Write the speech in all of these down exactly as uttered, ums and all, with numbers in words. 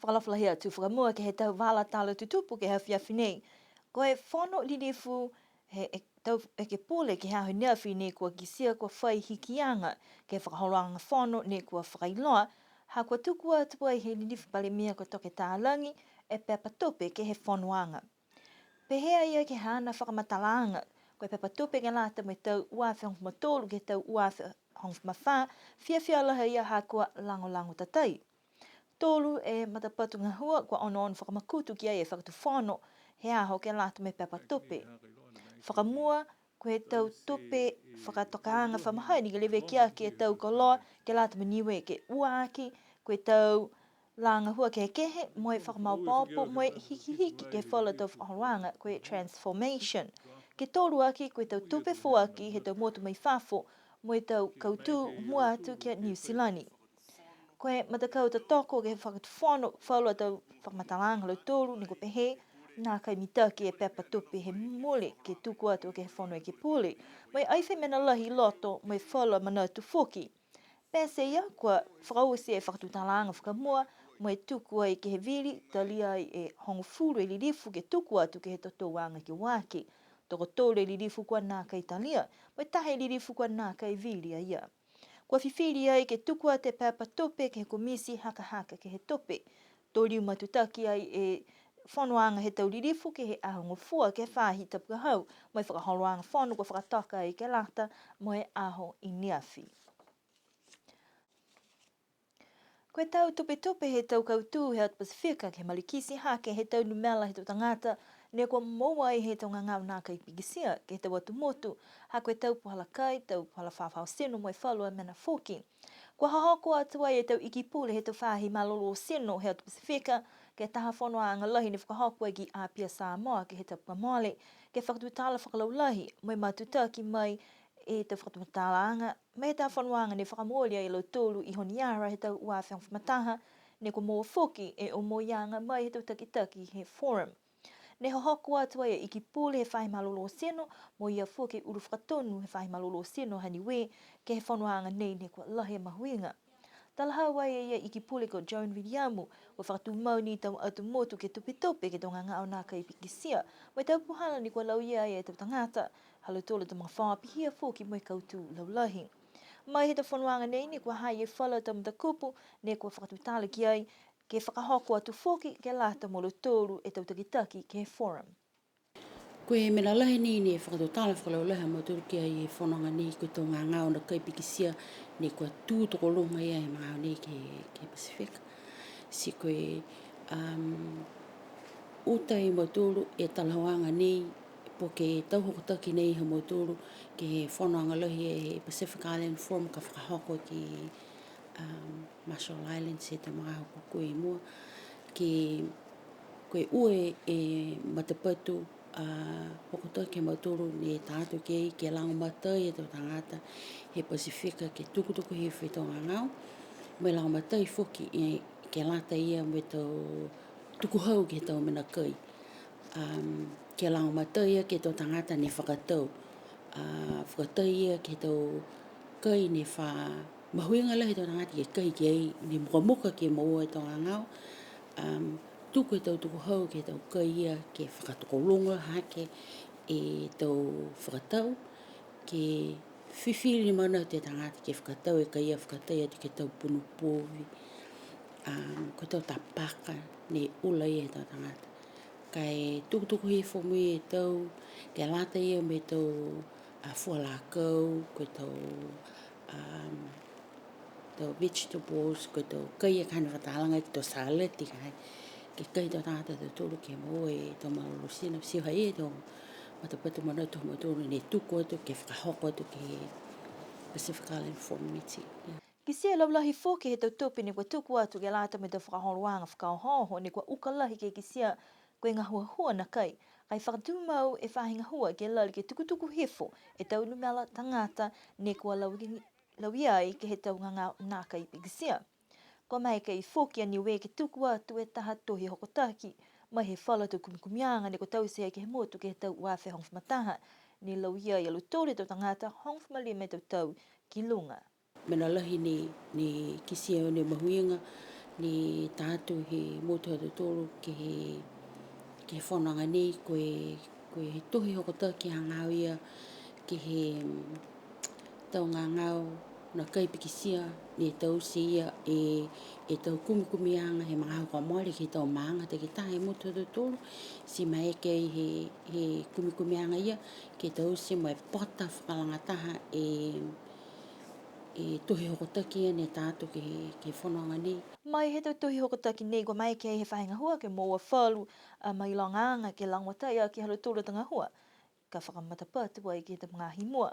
Fakaalofa lahi atu fakamua ke he tau vala tala tutupu ke he afiafi nei. Ko e fono lilifu he e-, tau ekepule ke he aho neafi nei kua kitia kua fai hikiaga ke he fakaholoaga fono ne kua fakailoa, ha kua tuku atu ai he lilifu Palemia ko Toke Talagi e pepa tupe ke he fonoaga. Pehē a ia ke he haana fakamatalaaga, ko e pepa tupe ke lata mo e tau ua afe hogofulu ma tolu ke he tau ua afe hogofulu ma fā, fiafia lahi a ia ha kua lagolago tatai. Tolu e matapatu gahua kua onoono fakamakutu ki ai e Fakatufono he aho ke lata mo e pepa tupe. Fakamua, ko e tau tupe fakatokaaga fa mahani ke leveki aki e tau koloa ke lata mo Niue. Ke ua aki, ko e tau lā gahua kehekehe mo e fakamaopoopo mo e hikihiki ke he falu tau fakaholoaga, ko e transformation. Ke tolu aki, ko e tau tupe foaki he tau motu mai fafo mo e tau kautū mua atu ki a Niu Silani. Ko e matakau totoko ke he Fakatufono, falu a tau fakamatalaaga ha lautolu ne kua pehē, nākai mitaki e pepa tupe he mole ke tuku atu ke he Fono Ekepule. Mo e ai fai mena lahi i loto, mo e falu a manatu foki. Pete ia kua fakaoti e fakatutalaaga fakamua, mo e tuku ai ke he vili, talia ai e hogofulu e lilifu ke tuku atu ke he totouaga ke ua aki. Tokotolu e lilifu kua nākai talia, mo e taha e lilifu kua nākai vili a ia. Kua fifili ai ke tuku atu e pepa tupe ke he komiti hakahaka ke he tupe. To liu matutaki ai e fonoaga he tau lilifu ke he Aho Gofua ke he faahi tapu ka hau, mo e fakaholoaga fono kua fakatoka ai ke lata mo e aho i neafi. Ko e tau tupetupe he tau kautū he atu Pasifika ke he malikiti hake he tau numela he tau tagata ne kua moua ai he tau gagao nākai pikitia ke he tau atu motu, ha ko e tau puhala kai, tau puhala fafao tino mo e falu a mena foki. Kua hohoko atu ai e tau iki pule he tau faahi malolō tino he atu Pasifika, ke he taha fonoaga lahi ne fakahoko ai ki Apia Samoa ke he tapu kua mole, ke fakatutala fakalaulahi, mo e matutaki mai e tau fakatutalaaga, mo e tau fonoaga ne fakamooli ai a lautolu i Honiara he tau ua afe hogofulu ma taha, ne kua moua foki e omoiaga mai he tau takitaki he Forum. Ne hohoko atu ai e iki pule he faahi malolō tino, mo ia foki e ulu fakatonu he faahi malolō tino ha Niue, ke he fonoaga nei ne kua lahi e mahuiga. Talahau ai e ia iki pule ko Joan Viliamu, kua fakatumau ni tau atu motu ke tupetupe ke he tau gagao nākai pikitia, mo e tau puhala ne kua lauia ai e tau tagata, ha lautolu a tau magafaoa pihia foki mo e kautū laulahi. Mai he tau fonoaga nei ne kua ha i ai e falu a tau matakupu, ne kua fakatutala ki ai, ke fakahoko atu foki ke lata mo lautolu e tau takitaki ke he Forum. Ko e mena lahi ni ne fakatutala fakalaulahi a mautolu ki ai he fonoaga nei, ko e tau gagao nākai pikitia ne kua tū tokologa ia he magaaho nei ke, ke he Pasifika. Ti ko e, um, uta e mautolu e talahauaga nei, po ke tau hokotaki nei ha mautolu ke he fonoaga lahi he Pacific Island Forum ka fakahoko ki, um, Marshall Islands he tau magaaho kua kua i mua, ke, ko e ua e matapatu, a, hokotaki a mautolu ne ta atu ki ai, ke lagomatai e tau tagata he Pasifika ke tukutuku hifo e tau gagao, mo e lagomatai foki e, ke lata ia mo e tau tukuhau ke he tau mena kai. Um, ke lagomatai ia ke he tau tagata ne fakatau. A, fakatai ia ke he tau kai ne fa mahuiga lahi e tau tagata ke kai ki ai, ne mukamuka ke moua e tau gagao. Um, tuku e tau tukuhau ke he tau kai ia ke fakatokologa hake e tau fakatau, ke fifili manatu e tagata ke fakatau e kai ia, fakatai atu ke he tau punu povi, um, ko e tau tapaka ne ula ia he tau tagata. Ka e tukutuku hifo mo e tau, ke lata ia mo e tau, a, fua lakau, ko e tau, um, tau vegetables, ko e tau kai ia ka ne fakatalaga ke he tau salad ka, ke kai e tau tagata ha tautolu ke moua e tau malolō tino, ti ha i ai e tau matapatu manatu ha mautolu ne tuku atu ke fakahoko atu ke he Pacific Island Forum meeting. Ia. Kitia e laulahi foki he tau tupe ne kua tuku atu ke lata mo e tau fakaholoaga fakaohooho ne kua uka lahi ke kitia ko e gahuahua nākai, ka e fakatumau e faahi gahua ke lali ke tukutuku hifo e tau numela tagata ne kua lau, lauia ai ke he tau gagao nākai pikitia. Kua maeke foki a Niue ke tuku atu e taha tohi hokotaki, mai he falu tau kumikumiaga ne kua taute ai ke he motu ke he tau ua afe hogofulu ma taha, ne lauia ai a lautolu e tau tagata hogofulu ma lima e tau tau ki luga. Mena lahi ni, ne kitia e mahuiga, Ne ta atu he motu ha tautolu ke he, ke he fonoaga nei, ko e, ko e tohi hokotaki hagaao ia ke he, mm, tau gagao nākai pikitia, ne taute ia e, e tau kumikumiaga he magaaho kua mole ke he tau maaga takitaha he motu ha tautolu, ti maeke ai he, he kumikumiaga ia ke taute mo e pota fakalagataha e, e tohi hokotaki ia ne ta atu ke he, ke he fonoaga nei. Mai he tau tohi hokotaki nei kua maeke ai he faahi gahua ke moua falu a mailogaaga ke lagomatai aki ha lautolu a tau gahua ka fakamatapatu ai ke he tau magaaho i mua.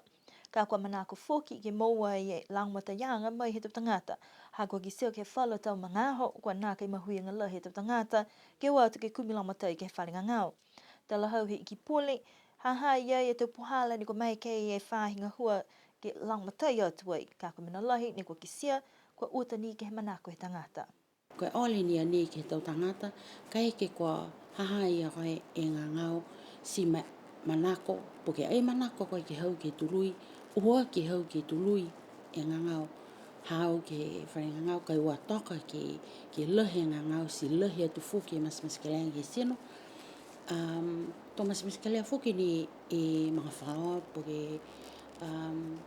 Ka kua manako foki ke moua ai e lagomataiaga mai he tau tagata, ha kua kitia ke he falu a tau magaaho kua nākai mahuiga lahi e tau tagata ke o atu ke kumi lagomatai ke he fale gagao. Talahau he Iki Pule, ha ha i ai e tau puhala ne kua maeke e faahi gahua ke lagomatai atu ai, ka ko e mena lahi ne kua kitia kua uta ni ke he manako he tagata. Ko e ole ni a nei ke he tau tagata, kaeke kua ha ha i ai e gagao, ti ma-, manako, po ke ai manako ko e ke hau ke tului, ua ke hau ke tului e gagao, hau ke he fale gagao, ka e ua toka ke, ke lahi e gagao, ti lahi atu foki e matematekelea ke he tino. Um, to matematekelea foki ni e magafaoa, po ke, um,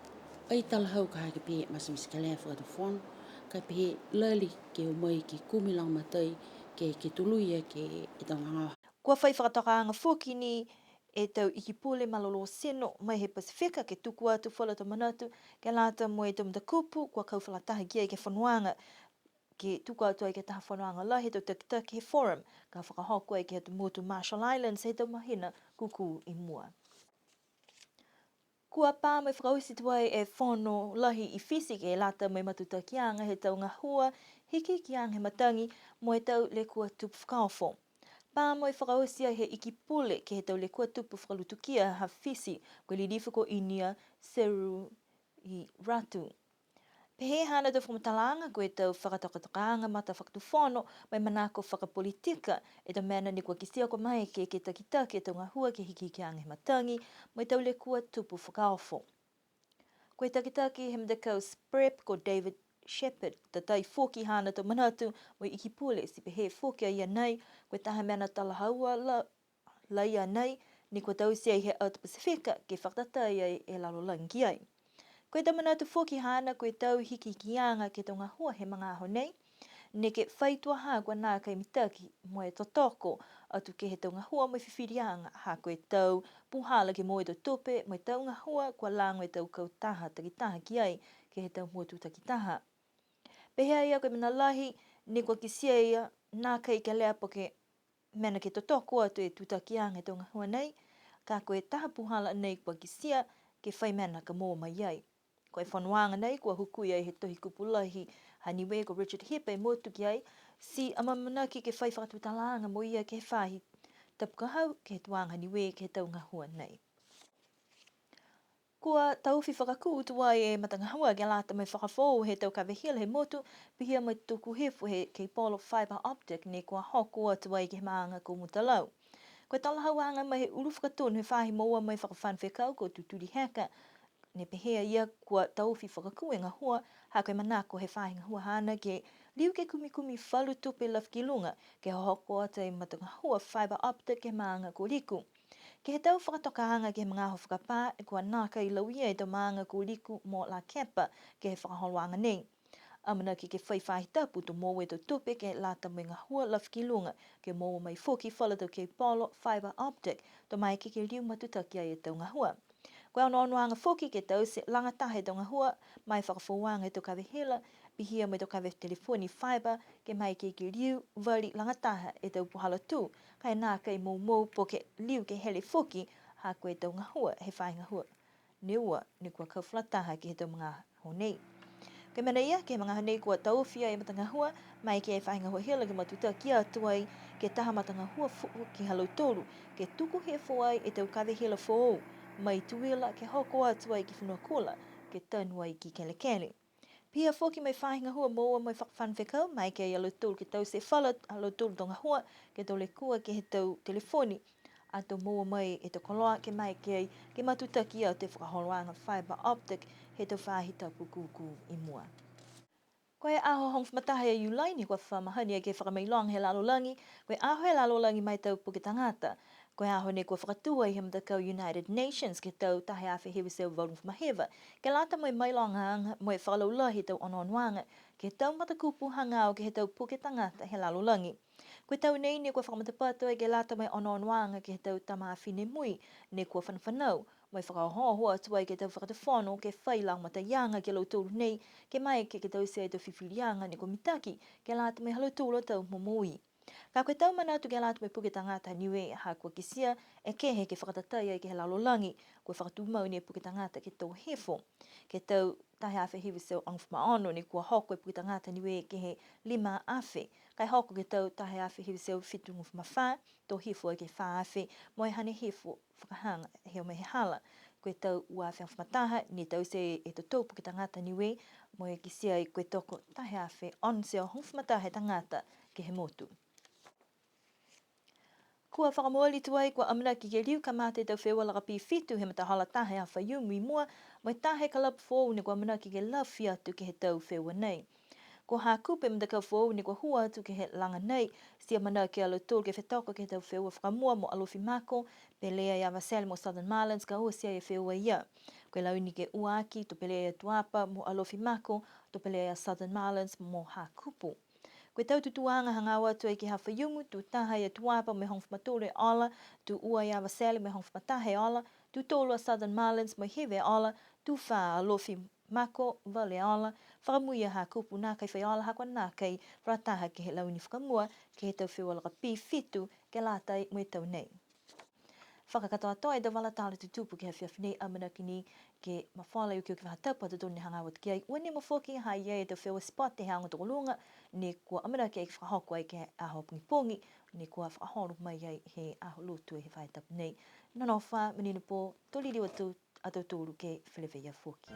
ai talahau ka ha ke pehē matematekelea fakatufono, ka pehē lali ke o mai ke kumi lagomatai, ke, ke tului aki e tau gagao. Kua fai fakatokaaga foki ni e tau Iki Pule malolō tino mai he Pasifika ke tuku atu falu a tau manatu ke lata mo e tau matakupu kua kau fakalataha ki ai ke he fonoaga, ke tuku atu ai ke he taha fonoaga lahi he tau takitaki he Forum, ka fakahoko ai ke he tau motu Marshall Islands he tau mahina kūkū i mua. Kua pā mo e fakaoti tuai e fono lahi i Fisi ke lata mo e matutakiaga he tau gahua hikihikiaga he matagi mo e tau lekua tupu fakaofo. Pā mo e fakaoti ai he Iki Pule ke he tau lekua tupu fakalutukia ha Fisi, ko e lilifu ko Inia Seruiratne. Pehē haana tau fakamatalaaga ko e tau fakatokatokaaga matafakatufono mo e manako fakapolitika e tau mena ne kua kitia kua maeke ke takitaki e tau gahua ke hikihikiaga he matagi mo e tau lekua tupu fakaofo. Ko e takitaki he matakau SPREP ko David Shepherd, tatai foki haana tau manatu mo e Iki Pule, ti pehē foki a ia nei, ko e taha mena talahaua la-, laia nei, ne kua taute ai he atu Pasifika ke fakatatai ai e lalolagi ki ai. Ko e tau manatu foki haana ko e tau hikihikiaga ke he tau gahua he magaaho nei, neke fai tuaha kua nākai mitaki mo e totoko atu ke he tau gahua mo e fifiliaga, ha ko e tau puhala ke moua e tau tupe mo e tau gahua kua lago e tau kautaha takitaha ki ai ke he tau motu takitaha. Pehē a ia ko e mena lahi ne kua kitia e ia nākai kelea po ke mena ke totoko atu e tutakiaga he tau gahua nei, ka ko e taha puhala nei kua kitia ke fai mena ka moua mai ai. Ko e fonoaga nei kua hukui ai he Tohi Kupu Lahi ha Niue ko Richard Hipe e motu ki ai, ti amaamanaki ke fai fakatutalaaga mo ia ke he faahi tapu ka hau ke he tuaga ha Niue ke he tau gahua nei. Kua taofi fakakū tuai e matagahua ke lata mo e fakafoou he tau kave hila he motu, pihia mo e tuku hifo he keipolo fibre optic ne kua hoko atu ai ke he maaga ko Mutalau. Ko e talahauaga mai he ulu fakatonu he faahi moua mo e fakafano fekau ko Tutuli Heka, ne pehē a ia kua taofi fakakū e gahua, ha ko e manako he faahi gahua haana ke liu ke kumikumi falu tupe lafi ki luga, ke hohoko atu e matagahua fibre optic ke he maaga ko Liku. Ke he tau fakatokaaga ke he magaaho fakapā, kua nākai lauia e tau maaga ko Liku mo Lakepa ke he fakaholoaga nei. Amanaki ke fai faahi tapu to moua e tau tupe ke lata mo e gahua lafi ki luga, ke moua mai foki falu tau keipolo fibre optic, to maeke ke liu matutaki ai e tau gahua. Ko e onoonoaga foki ke taute lagataha e tau gahua, ma e fakafoouaga he tau kave hila, pihia mo e tau kave telefoni fibre, ke maeke ke liu vali lagataha e tau puhala tū, ka e nākai moumou po ke liu ke hele foki, ha ko e tau gahua he faahi gahua ne ua, ne kua kau fakalataha ke he tau magaaho nei. Ko e mena ia, ke he magaaho nei kua taofi e matagahua, maeke e faahi gahua hila ke matutaki atu ai ke he taha matagahua foou ki ha lautolu, ke tuku hifo ai e tau kave hila foou, mai Tuila ke hoko atu ai ki Fonuakula, ke tanu ai ki Kelekele. Pihia foki mo e faahi gahua moua mo e fakafano fekau, maeke ia lautolu ke taute falu a lautolu tau gahua, ke he tau lekua ke he tau telefoni, ato moua mai e tau koloa ke maeke ai ke matutaki atu e fakaholoaga fibre optic he tau faahi tapu kūkū i mua. Ko e aho hogofulu ma taha e Iulai ne kua fa mahani ai ke he fakamailoga he lalolagi, ko e aho he lalolagi ma e tau puke tagata. Ko e aho nei kua fakatū ai he matakau United Nations ke he tau taha e afe hiva e teau valugofulu ma hiva, ke lata mo e mailogaaga mo e fakalaulahi he tau onoonoaga ke he tau matakupu hagaao ke he tau puke tagata he lalolagi. Ko e tau nei ne kua fakamatapatu ai ke lata mo e onoonoaga ke he tau tama fifine mui ne kua fanafanau, mo e fakaohooho atu ai ke he tau fakatufono ke fai lagomataiaga ki a lautolu nei, ke maeke ke taute e tau fifiliaga ne kua mitaki ke lata mo e ha lautolu a tau momoui. Ka ko e tau manatu ke lata mo e puke tagata Niue ha kua kitia e kehe ke fakatatai ai ke he lalolagi, kua fakatumau ni e puke tagata ke he tau hifo. Ke he tau taha e afe hiva e teau hogofulu ma ono ne kua hoko e puke tagata Niue ke he lima afe, ka e hoko ke he tau taha e afe hiva e teau fitugofulu ma fā, to hifo ai ke he fā afe, mo e hane hifo fakahaga he o mai he hala. Ko e tau ua afe hogofulu ma taha ne taute e totou puke tagata Niue, mo e kitia ai ko e toko taha e afe ono e teau hogofulu ma taha e tagata ke he motu. Kua fakamooli tuai kua amanaki ke liu kamata e tau feua lakapī fitu he matahola taha he aho Faiumu i mua, mo e taha e kalapu foou ne kua amanaki ke lafi atu ke he tau feua nei. Kua hakupu e matakau foou ne kua hū atu ke he laga nei, ti amanaki a lautolu ke fetoko ke he tau feua fakamua mo Alofi Mako, pele ai a Avatele mo Southern Marlins ka oti ai e feua ia. Ko e launi ke ua aki, to pele ai a Tuapa mo Alofi Mako, to pele ai a Southern Marlins mo Hakupu. Ko e tau tutūaga hagaao atu ai ke he aho Faiumu, tū taha ai a Tuapa mo e hogofulu ma tolu e ola, tū ua ai a Avatele mo e hogofulu ma taha e ola, tū tolu a Southern Marlins mo e hiva e ola, tū fā a Alofi Mako, valu e ola, fakamua a Hakupu nākai fai ola ha kua nākai fakalataha ke he launi fakamua ke he tau feua lakapī fitu ke lata mo e tau nei. Fakakatoatoa e tau vala tala tutupu ke he afiafi nei, amanaki ni ke mafola e okioki faahi tapu ha tautolu ne hagaao atu ki ai. Ua nimo foki ha i ai e tau feua sipote he aoga tokoluga, ne kua amanaki ai ke fakahoko ai ke he aho pogipogi, ne kua fakaholo mai ai he Aho Lotu he faahi tapu nei. Nonofo ā, manino pō, to liliu atu a tautolu ke feleveia foki.